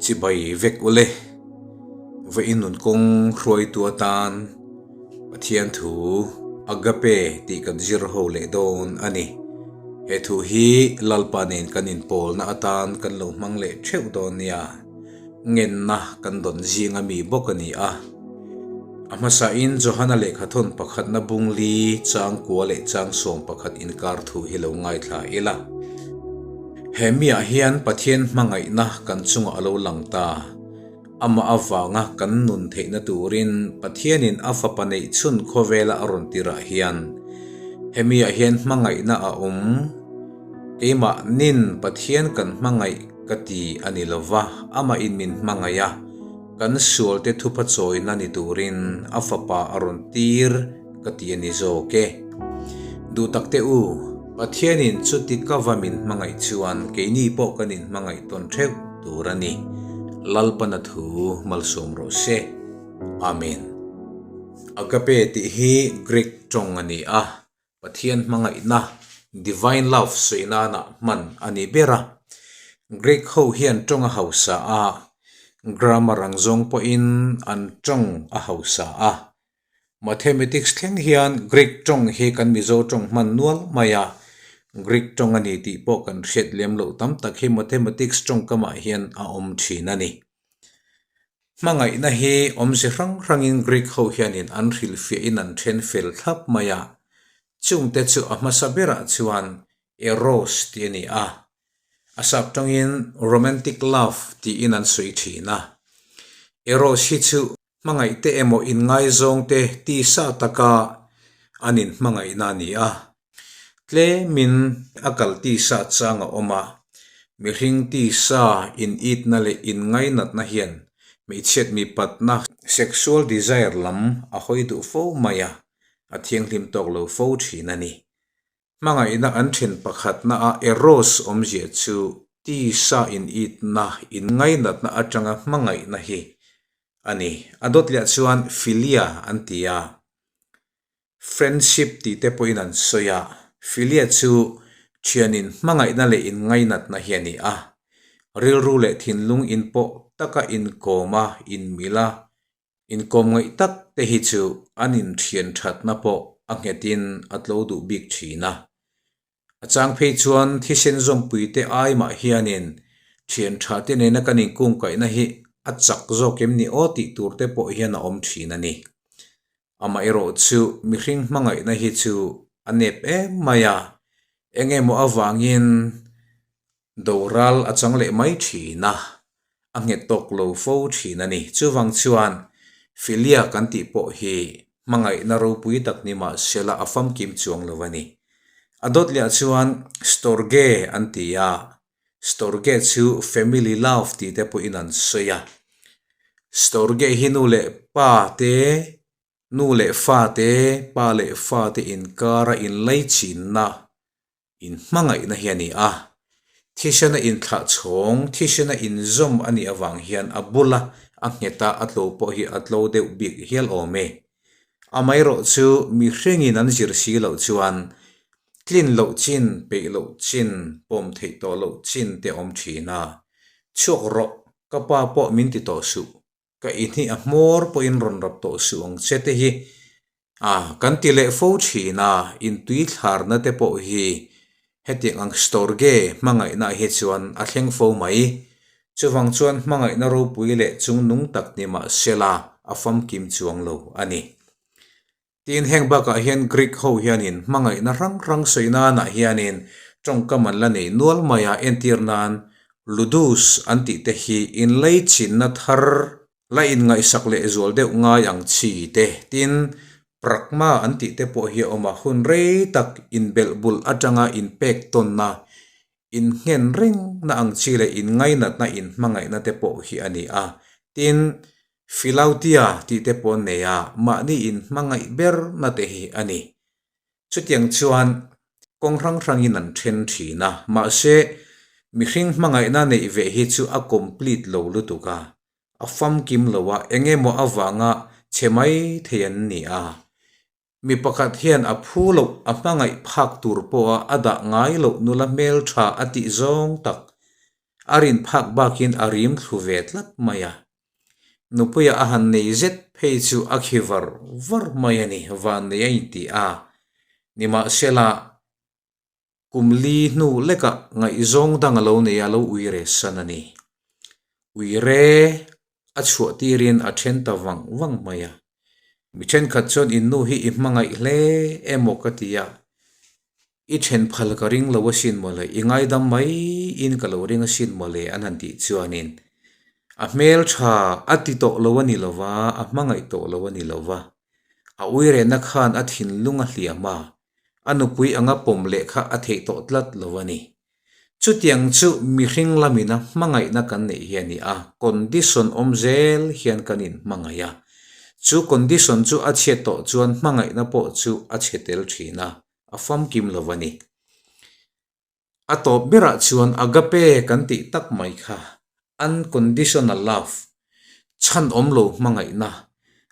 Chibai vek ule. Vawiin nun kawng hruaitu atan Pathian thu Agape tih kan zir ho leh dawn a ni. He thu hi Lalpa nen kan inpawlna atan kan lo hmang leh theuh dawn nia. Ngenna kan dawn zinga mi bawk a ni a. A hmasain Johana lehkhathawn pakhatna bungli changkua leh changsawm pakhat inkar thu hi lo ngaithla ila. He miah hian Pathian hmangaihna kan chungah a lo lang ta. Amah avanga kan nun theihna turin Pathianin a Fapa neih chhun khawvela a rawn tirah hian he miah hian hmangaihna a awm. Keimah nin Pathian kan hmangaih ka ti a ni lova, amahin min hmangaih a, kan sualte thupha chawina ni turin a Fapa a rawn tir. Ka ti a ni zawk e. Duh tak teh u, Pathianin chuti ka va min hmangaih chuan keini pawh kan inhmangaih tawn theuh tur a ni. Lalpana thu malsawm rawh se. Amen. Agape tih hi Greek tawng a ni a, Pathian hmangaihna, divine love, sawi nana hman a ni ber a. Greek ho hian tawng a hausa a, grammar ang zawng pawhin an tawng a hausa a. Mathematics thleng hian Greek tawng hi kan Mizo tawng hman nual mai a, Greek tawng a ni tih pawh kan hriat lem loh tam tak hi mathematics tawngkamah hian a awm thin a ni. Hmangaihna hi awmze hrang hrangin Greek ho hianin an hrilhfiahin an then fel thlap mai a, chungte chu a hmasa berah chuan Eros tih a ni a, a sap tawngin romantic love tiin an sawi thin a. Eros hi chu Hmangaihte emaw inngaizawngte tisa taka an inhmangaihna a ni a. Tlemin a kal tisa chang a awm a, mihring tisa initna leh inngainatna hian hmeichhiat mipatna, sexual desire, lam a hawi duh fo mai a, a thianghlim tawk lo fo thin a ni. Hmangaihna an then pakhatna a Eros awmzia chu tisa initna, inngainatna atanga hmangaihna hi a ni. A dawtliah chuan Philia an ti a, friendship tih te pawhin an sawi a. Philia chu thianin hmangaihna leh inngainatna hi a ni a, rilru leh thinlung inpawh taka inkawm a, inmil a, Inkawmngaih tak te hi chu an inthian thatna pawh a nghetin a tlo duh bik thin a. A chang phei chuan thisen zawmpui te ai mah hianin thian tha te nena kan inkungkaihna hi a chak zawk em ni aw tih tur te pawh hian a awm thin a ni. Amaherawhchu mihring hmangaihna hi chu a nep em mai a, eng emaw avangin Doral a chang leh mai thin a, a nghet tawk lo fo thin a ni. Chuvang chuan Philia kan tih pawh hi hmangaihna ropui tak ni mah sela a famkim chuang lo a ni. A dawt liah chuan Storge an ti a, Storge chu family love tih te pawhin an sawi a. Storge hi nu leh pa te, nu leh fa te, pa leh fa te inkara inlaichinna In hmangaihna hi a ni a, thisena inthlah chhawng, thisena inzawm a nih avang hian a bula a nghet a, a tlo pawh hi a tlo deuh bik hial awm e. Amaherawh chu mihringin an zir si loh chuan tlin loh chin, peih loh chin, pawm theih tawh loh chin te awm thin a, chhuak rawh, ka pa pawh min ti tawh suh, Ka i hnih a hmawr pawhin rawn rap tawh suh ang che te hi a kan ti leh fo thin a, intui thlarna te pawh hi hetiang ang storge hmangaihna ah hi chuan a thleng fo mai. Chuvang chuan hmangaihna ropui leh chungnung tak ni mah sela a famkim chuang lo a ni. Tin, heng bakah hian Greek ho hianin hmangaihna hrang hrang sawi nanah hianin tawngkam an la nei nual mai a, entir nan Ludus an tih te hi inleichinna thar la inngaihsak leh zual deuh ngai ang chi te, tin, Pragma an tih te pawh hi a awm a, hun rei tak inbelh bulh atanga inpek tawnna, innghen rengna ang chi leh inngainatna inhmangaihna te pawh hi a ni a, tin, Philautia tih te pawh an nei a, mahni inhmangaih berna te hi a ni. Chutiang chuan kawng hrang hrangin an then thin a, mahse mihring hmangaihna neih ve hi chu a complete lo lutuk a, a famkim lo a, eng emaw avanga chhe mai thei an ni a. Mi pakhat hian a phu loh a hmangaih phak tur pawha a dah ngai loh nula hmeltha a tih zawng tak. A rin phak bakin a rim thlu ve tlat mai a. Nupuia a han nei zet phei chu a khi var var mai a ni, vannei a inti a. Nimahsela, kum li hnu lekah ngaihzawng dang a lo nei a, lo uire san a ni. Uire a chhuah tirin a then ta vang vang mai a. Mi thenkhat chuan in nu hi i hmangaih hle emaw ka ti a, I then phal ka ring lo asin mawle, i ngaidam mai in ka lo ring asin mawle an han tih chuanin a hmel tha a ti tawh lo a ni lo va, a hmangaih tawh lo a ni lo va. A uirehna khan a thinlung a hliam a, a nupui anga pawm leh kha a theih tawh tlat lo a ni. Chutiang chu mihring lamina hmangaihna kan neih hi a ni a, condition awm zel hian kan inhmangaih a. Chu condition chu a chhiat tawh chuan hmangaihna pawh chu a chhe tel thin a, a famkim lo a ni. A tawp berah chuan agape kan tih tak mai kha unconditional love, chhan awm lo hmangaihna,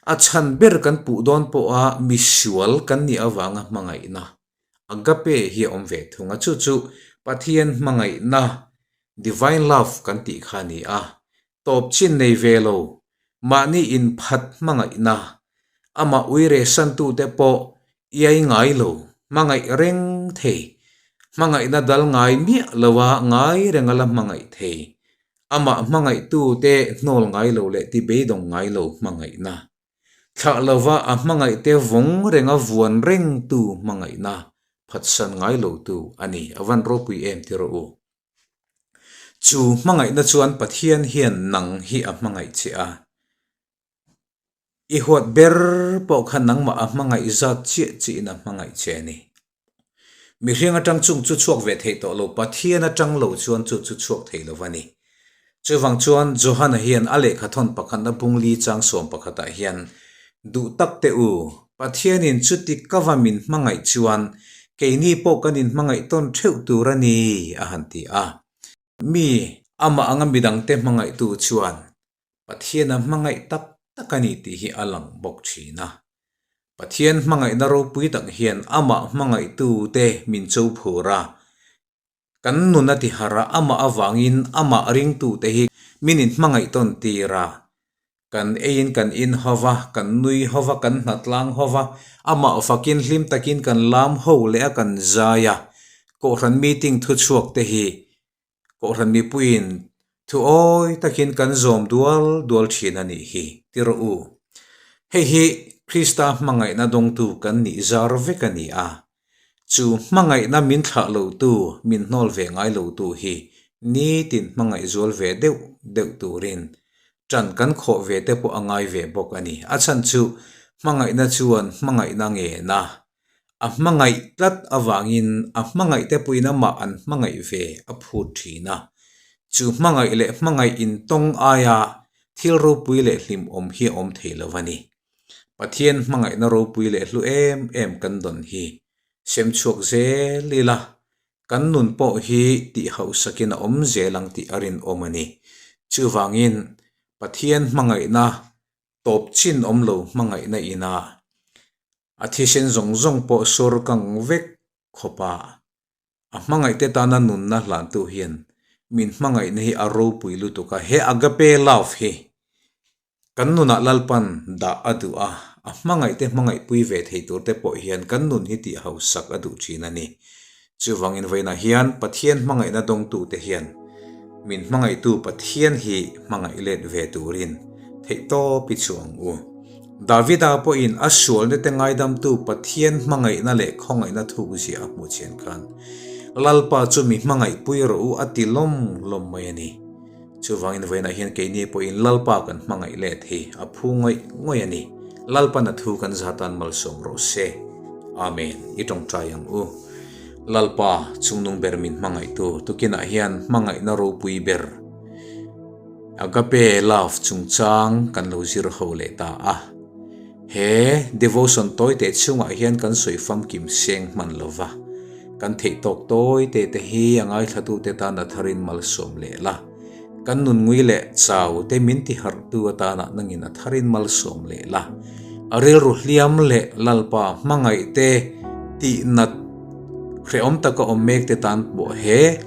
a chhan ber kan puh dawn pawha misual kan nih avanga hmangaihna Agape hi a awm ve thung a, chu chu Pathian hmangaihna, divine love, kan tih kha a ni a. Tawp chin nei ve lo, mahni inphat hmangaihna, amah uire santute pawh iai ngai lo, hmangaih reng thei, hmangaihna dal ngai miah loa ngai renga la hmangaih thei, amah hmangaihtute hnawl ngai lo leh ti beidawng ngai lo hmangaihna. Thlah lova a hmangaihte vawng renga vuan rengtu hmangaihna phatsan ngai lotu a ni. A van ropui em ti rawh u. Chu hmangaihna chuan Pathian hian nang hi a hmangaih che a. I huat ber pawh kha nangmah a hmangaih zat chiah chiahin a hmangaih che a ni. Mihring atang chung chu chhuak ve thei tawh lo, Pathian atang lo chuan chu chu chhuak thei lo va ni. Chuvang chuan Johana hian a lehkha thawn pakhatna bungli chang sawm pakhatah hian, Duh tak teh u, Pathianin chuti ka va min hmangaih chuan keini pawh kan inhmangaih tawn theuh tur a ni, a han ti a. Mi amah anga midangte hmangaihtu chuan Pathian a hmangaih tak tak a ni tih hi a lang bawk thin a. Pathian hmangaihna ropui tak hian amah hmangaihtute min cho phur a, kan nun a ti harh a, amah avangin amah ringtute hi min inhmangaih tawn tir a. Kan eiin kan in ho va, kan nui ho va, kan hnatlang ho va, amah fakin hlim takin kan lam ho leh a kan zai a. Kohhran meeting thuchhuak te hi Kohhran mipuiin thu awi takin kan zawm dual dual thin a nih hi, ti rawh u. Hei hi Krista hmangaihna dawngtu kan nih zar vek a ni a. Chu hmangaihna min thlah lotu, min hnawl ve ngai lotu hi nitin hmangaih zual ve deuh deuh turin ṭan kan khawh ve te pawh a ngai ve bawk a ni. A chhan chu hmangaihna chuan hmangaihna ngena A hmangaih tlat avangin a hmangaihte pawhin amah an hmangaih ve a phut thin a. Chu hmangaih leh hmangaih intawng aia thil ropui leh hlimawm hi a awm thei lo a ni. Pathian hmangaihna ropui leh hlu em em kan dawn hi sem chhuak zel ila, kan nun pawh hi tih hauhsakin a awm zel ang tih a rinawm a ni. Chuvangin Pathian hmangaihna tawp chin awm lo hmangaihna inah A thisen zawng zawng pawh sawr kang vek khawp a, a hmangaihte tana nunna hlantu hian min hmangaihna hi a ropui lutuk a, he agape love hi kan nunah Lalpan dah a duh a, a hmangaihte hmangaihpui ve thei turte pawh hian kan nun hi tih hausak a duh thin a ni. Chuvangin vawiinah hian Pathian hmangaihna dawngtute hian min hmangaihtu Pathian hi hmangaih let ve turin theihtawp i chhuah ang u. Davida pawhin a sualnete ngaidamtu Pathian hmangaihna leh khawngaihna thukzia a hmuh chian khan, Lalpa chu mi hmangaihpui rawh u a ti lawm lawm mai a ni. Chuvangin vawiinah hian keini pawhin Lalpa kan hmangaih let hi a phu ngawih ngawih a ni. Lalpan a thu kan zatan malsawm rawh se. Amen. I tawngtai ang u. Lalpa, chungnung ber min hmangaihtu, tukinah hian hmangaihna ropui ber, Agape love chungchang kan lo zir ho leh ta a. He devotion tawi teh chhungah hian kan sawi famkim seng hman lo va, kan theih tawk tawi teh te hi a ngaithlatute tan a tharin malsawm leh la. Kan nun ngui leh chau te min ti harhtu atana nangin a tharin malsawm leh la. A rilru hliam leh Lalpa hmangaih te tihnat hrehawm taka awm mek te tan pawh he.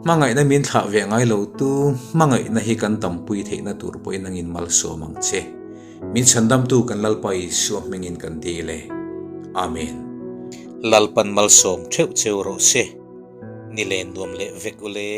Hmangaihna min thlah ve ngai lo tu hmangaihna hi kan tampui theihna tur pawhin nangin malsawm ang che. Min chhandamtu kan Lalpa Isua hmingin kan dil e. Amen. Lalpan malsawm theuh cheu rawh se. Ni len nuam leh vek ule.